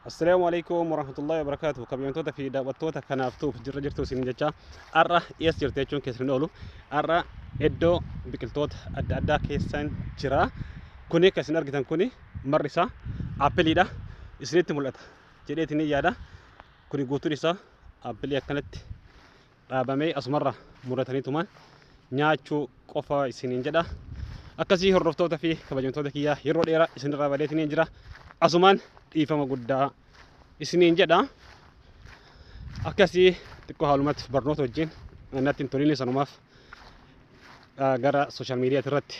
Assalaamu alaikum warahmatullahi wabarakatuh. Kabajamtoota fi daawwattoota kanaaf tuuf jirra jirtu isin jecha har'a eessa jirtu jechuun keessan hin oolu. Har'a iddoo biqiltoota adda addaa keessan jira. Kuni kan isin argitan kuni marri isaa appiliidha. Isinitti mul'ata jedheetiin ni yaada. Kuni guutuun isaa appilii akkanatti dhaabamee asumarra murataniitumaan nyaachuu qofa isiniin jedha. Akkasii hordoftoota fi kabajamtoota kiyyaa yeroo dheeraa isinirraa badeetiin jira. Asumaan dhiifama guddaa isiniin jedha. Akkasii xiqqoo haalumatti barnoota wajjin natti hin tolinne sanumaaf gara sooshaal miidiyaa irratti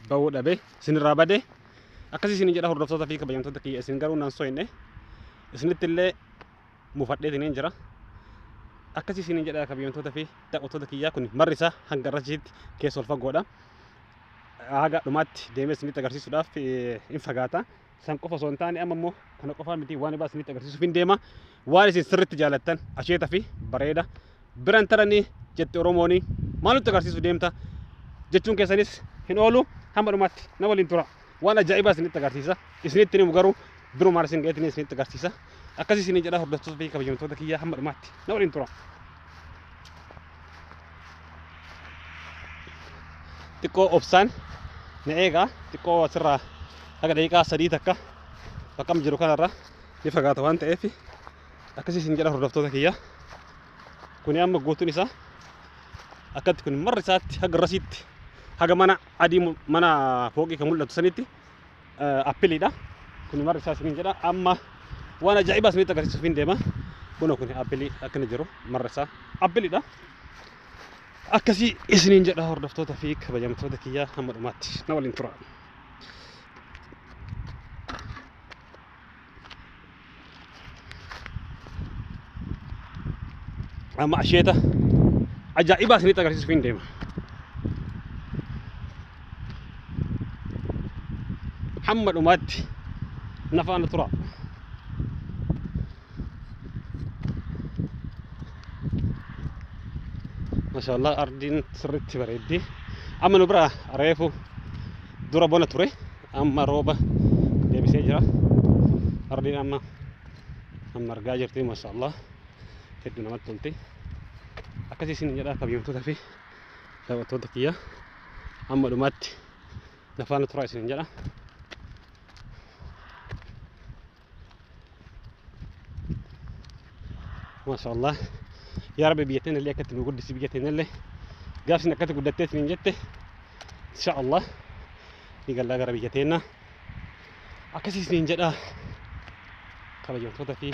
ba'uu dhabe isinirraa bade. Akkasii isiniin jedha hordoftoota fi kabajamtoota kiyya isin garuu nan so'inne isinitti illee mufadheetiin jira. Akkasii isiniin jedha kabajamtoota fi daawwattoota kiyyaa kun marri isaa hanga irrachiitti keessa ol fagoodha. Haga dhumaatti deemee isinitti agarsiisuudhaaf hin fagaata. San qofa osoo hin taane amma immoo kana qofaa miti waan biraa isinitti agarsiisuuf hin deema. Waan isin sirriitti jaalattan asheeta fi bareeda biran taranii jette Oromooni maal nutti agarsiisuuf deemta jechuun keessanis hin oolu hamma dhumaatti na waliin tura. Waan ajaa'ibaa isinitti agarsiisa. Isinitti himu garuu birumaan isin ga'eetiin isinitti agarsiisa. Akkasii isiniin jedha hordoftoota fi kabajamtoota kiyyaa hamma dhumaatti na waliin tura. Xiqqoo obsaan na eegaa xiqqoo asirraa haga daqiiqaa 3 takka bakka amma jiru kanarra ni fagaata waan ta'eef akkasii isin jedha hordoftoota kiyya. Kuni amma guutuun isaa akkatti kun marri isaatti haga rasiitti haga mana adii mana fooqii kan mul'atu sanitti appiliidha. Kuni marri isaa isiniin jedha amma waan ajaa'ibaa isinitti agarsiisuuf hin deema. Kunoo kuni appilii akkana jiru marri isaa appiliidha. Akkasii isiniin jedha hordoftoota fi kabajamtoota kiyyaa hamma dhumaatti na waliin tura. Amma asheeta ajaa'ibaa isinitti agarsiisuuf hin deema. Hamma dhumaatti na faana tura. Mashallah ardiin sirriitti bareeddi. Amma nu bira reefu dura bona ture. Amma rooba deebisee jira. Ardiin amma amma argaa jirti mashallah. Hedduu namatti tolti. Akkasii isin jedha kabajamtoota fi daawwattoota kiyya. Amma dhumaatti na faana turaa isin jedha. Mashallah. Yaa Rabbi biyya teenya illee akkatti nu guddisi biyya teenya illee gaaf isin akkatti guddattee isiniin jette insha Allah ni gallaa gara biyya teenya akkasii isiniin jedha kabajamtoota fi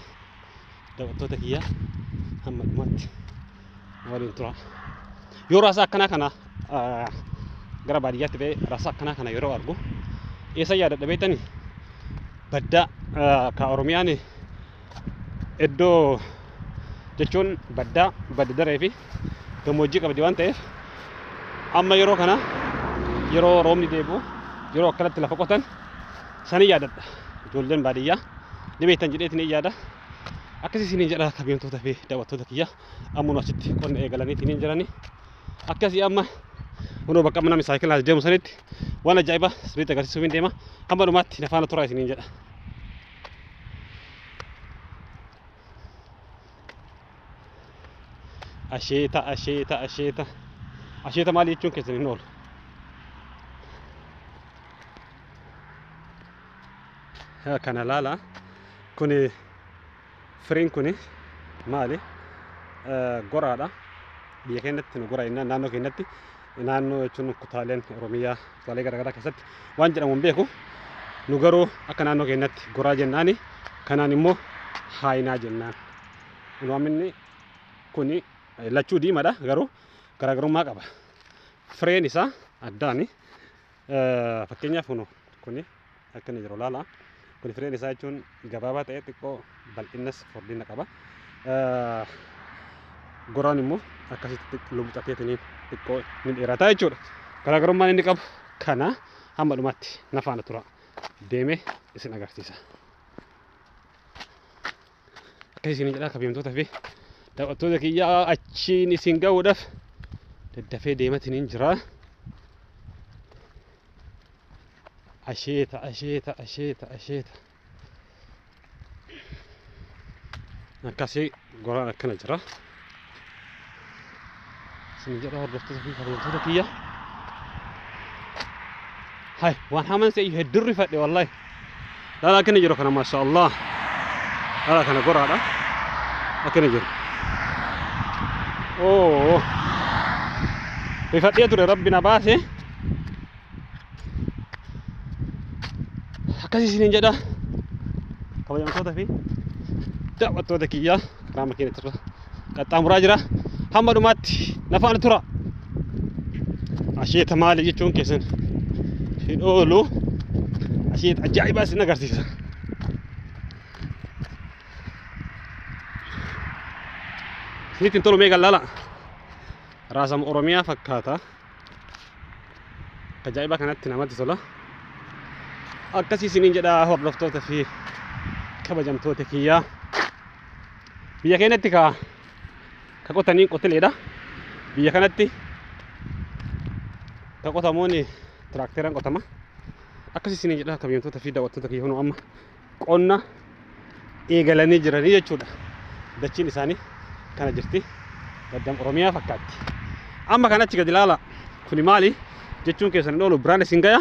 daawwattoota kiyya hamma dhumaatti waliin tura. Yoo raasaa akkanaa kana gara baadiyyaatti ba'ee raasaa akkanaa kana yeroo argu eessa yaadadha beektanii? Baddaa ka Oromiyaan iddoo jechuun baddaa badda daree fi gammoojjii qabdi waan ta'eef amma yeroo kana yeroo roobni deebi'u yeroo akkanatti lafa qotan sanii yaadadha. Ijoolleen baadiyyaa ni beektan jedheetiin ni yaada. Akkasii isiniin jedha kabajamtoota fi daawwattoota kiyya ammoo achitti qonna eegalaniitiin hin jirani. Akkasii amma kunoo bakka amma namni saayikilaan as deemu sanitti waan ajaa'ibaa isinitti agarsiisuuf hin deema. Hamma dhumaatti na faana turaa isiniin jedha. Asheeta asheeta asheeta asheeta maali jechuun keessan hin oolu. Kana laala kuni firiin kuni maali? Goraadha. Biyya keenyatti nu gora jennaan naannoo keenyatti naannoo jechuun kutaaleen Oromiyaa kutaalee garaagaraa keessatti waan jedhamu hin beeku. Nu garuu akka naannoo keenyatti goraa jennaani kanaan immoo haayinaa jennaan. Uumamni kuni lachuu diimaadha garuu garaagarummaa qaba. Fireen isaa addaani. Fakkeenyaaf kuni akka inni jiru laala. Kuni fireen isaa jechuun gabaabaa ta'ee xiqqoo bal'innas furdina qaba. Goraan immoo akkasitti lumuxateetiniin xiqqoo ni dheerata jechuudha. Garaagarummaan inni qabu kana hamma dhumaatti na faana tura. Deemee isin agarsiisa. Akka isin jedhaa kabajamtoota fi daawwattoota kiyyaa achiin isin ga'uudhaaf daddafee deematiniin jira. Asheeta asheeta asheeta asheeta. Akkasii goraan akkana jira. Isin jedha hordoftoota fi kabajamtoota kiyya. Hay waan haman se'e hedduu rifadhe wallahi. Laala akkana jiru kana maasha Allah. Laala kana goraadha. Akkana jiru. Oo. Rifadhee ture rabbi na baase. Akkasii isiniin jedha. Kabajamtoota fi daawwattoota kiyya karaa makiina irra qaxxaamuraa jira. Hamma dhumaatti na faana tura. Asheeta maali jechuun keessan hin oolu. Asheeta ajaa'ibaa isin agarsiisa. Isinitti hin tolu mee gallaala. Raasama Oromiyaa fakkaata. Ajaa'ibaa kanatti namatti tola. Akkasii isiniin jedha hordoftoota fi kabajamtoota kiyyaa. Biyya keenyatti ka qotanii qotileedha. Biyya kanatti ka qotamuun tiraakteraan qotama. Akkasii isiniin jedha kabajamtoota fi daawwattoota kiyya kunoo amma qonna eegalanii jiranii jechuudha. Dachiin isaanii kana jirti. Gaddam Oromiyaa fakkaatti. Amma kan achi gadi ilaala. Kuni maali? Jechuun keessan hin oolu biraan isin gaya.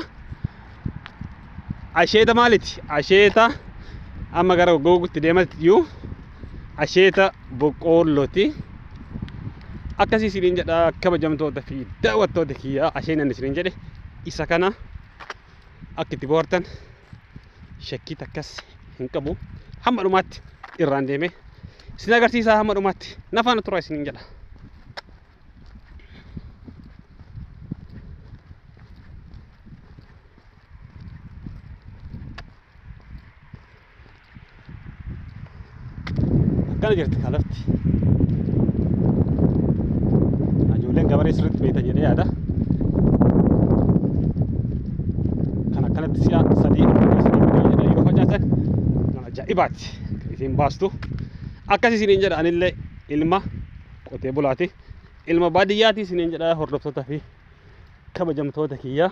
Asheeta maaliti? Asheeta amma gara goguutti deematti jiru. Asheeta boqqoollooti. Akkasii isiniin jedha kabajamtoota fi daawwattoota kiyyaa asheen ani isiniin jedhe isa kana akka itti bohaartan shakkii takkas hin qabu. Hamma dhumaatti irraan deeme isin agarsiisaa hamma dhumaatti na faana turaa isiniin jedha. Akkana jirti kalafti. Ijoolleen gabaree sirriitti beektan jedhee yaada. Kan akkanatti si'a sadii afur sadii jedhee yeroo facaasan kan ajaa'ibaati isin baastu. Akkas isiniin jedha anillee ilma qotee bulaati. Ilma baadiyyaati isiniin jedha hordoftoota fi kabajamtoota kiyya.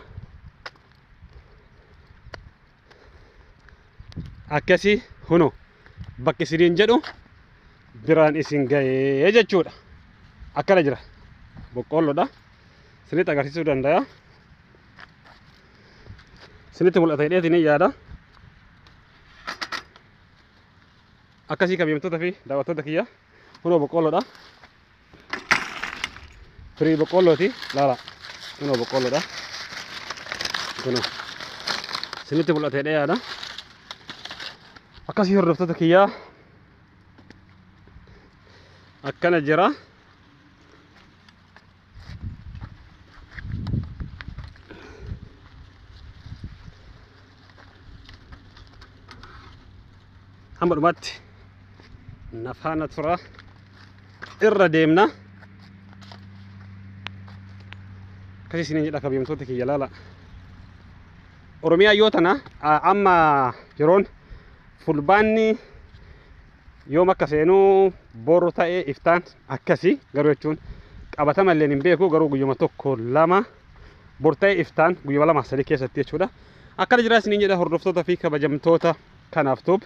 Akkasii huno bakki isiniin jedhu biraan isin ga'ee jechuudha. Akkana jira. Boqqoolloodha. Isinitti agarsiisuu danda'a. Isinitti mul'ata jedheetiin hin yaada. Akkasii kabajamtoota fi daawwattoota kiyya kunoo boqqoolloodha. Firii boqqoollooti. Laala. Kunoo boqqoolloodha. Kunoo. Isinitti mul'ata jedhee yaada. Akkasii hordoftoota kiyyaa akkana jira. Hamma dhumaatti na faana tura irra deemna. Akkasii isiniin jedha kabajamtoota kiyya laala. Oromiyaa yoo tana amma yeroon fulbaanni yoom akka seenuu boru ta'ee iftaan akkasii garuu jechuun qabatama illee hin beeku garuu guyyuma tokko lama bor ta'ee iftaan guyyuma lama sadii keessatti jechuudha. Akkana jira isiniin jedha hordoftoota fi kabajamtoota kanaaf tuub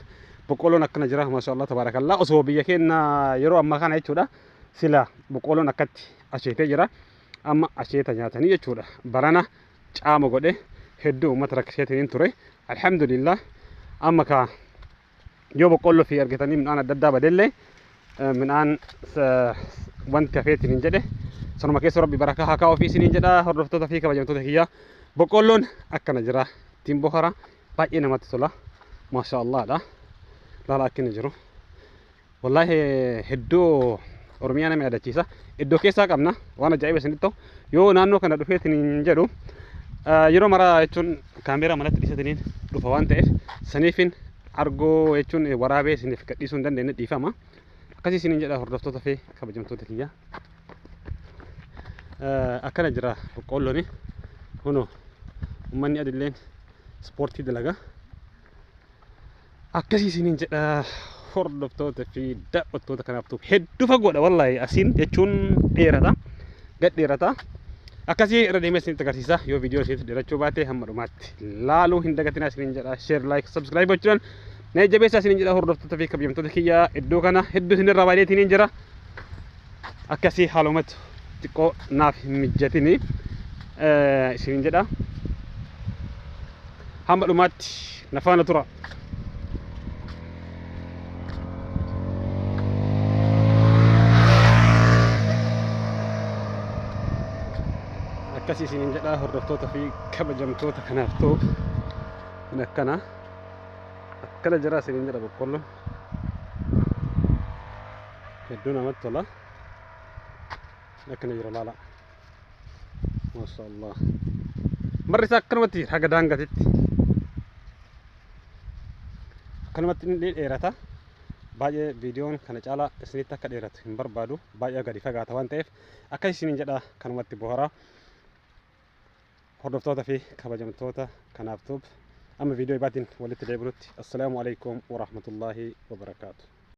boqqoolloon akkana jira maasha Allah tabaarakallaa osoo biyya keenya yeroo ammaa kana jechuudha sila boqqoolloon akkatti asheetee jira amma asheeta nyaatanii jechuudha barana caama godhe hedduu uummata rakkiseetiniin ture alhamdulillah amma ka yoo boqqoolloo fi argatanii midhaan adda addaa badellee midhaan wanti hafeetiin hin jedhe sanuma keessa rabbi barakaa haa kaa'u fi isiniin jedha hordoftoota fi kabajamtoota kiyya boqqoolloon akkana jira ittiin bohara baay'ee namatti tola maasha Allahdha laala akkina jiru wallaahi hedduu Oromiyaa nama yaadachiisa iddoo keessaa qabna waan ajaa'iba isinitti ta'u yoo naannoo kana dhufeetiin hin jedhu yeroo maraa jechuun kaameeraa manatti dhiisatiniin dhufa waan ta'eef saniifin argoo jechuun waraabee isiniif gadhiisuu hin dandeenye dhiifama. Akkasii isiniin jedha hordoftoota fi kabajamtoota kiyya. Akkana jira boqqoolloon kunoo uummanni adilleen ispoortii dalaga. Akkasii isiniin jedha hordoftoota fi daawwattoota kanaaf tuuf hedduu fagoodha wallaahi asiin jechuun dheerata gad dheerata. Akkasii irra deemee isinitti agarsiisa yoo viidiyoo isinitti dheerachuu baate hamma dhumaatti laaluu hin dagatinaa isiniin jedha share like subscribe gochuudhaan Na jajjabeessaa isiniin jedha hordoftoota fi kabajamtoota kiyya, iddoo kana hedduu isinirraa baay'eetiin jira. Akkasii haalumatti xiqqoo naaf hin mijatini isiniin jedha. Hamma dhumaatti na faana tura. Akkasii isiniin jedha hordoftoota fi kabajamtoota kanaaf ta'u akkana. Akkana jira isiniin jedha boqqolloon. Hedduu namatti tola. Akkana jira laala. Masha Allah. Marri isaa akkanumatti jira haga daangatitti. Akkanumatti inni dheerata. Baay'ee viidiyoon kana caalaa isinitti akka dheeratu hin barbaadu. Baay'ee gadi fagaata waan ta'eef akka isiniin jedha kanumatti bohara. Hordoftoota fi kabajamtoota kanaaf tuub amma viidiyoo ibaatiin walitti deebinutti assalaamu alaikum warahmatullaahi wabarakaatu.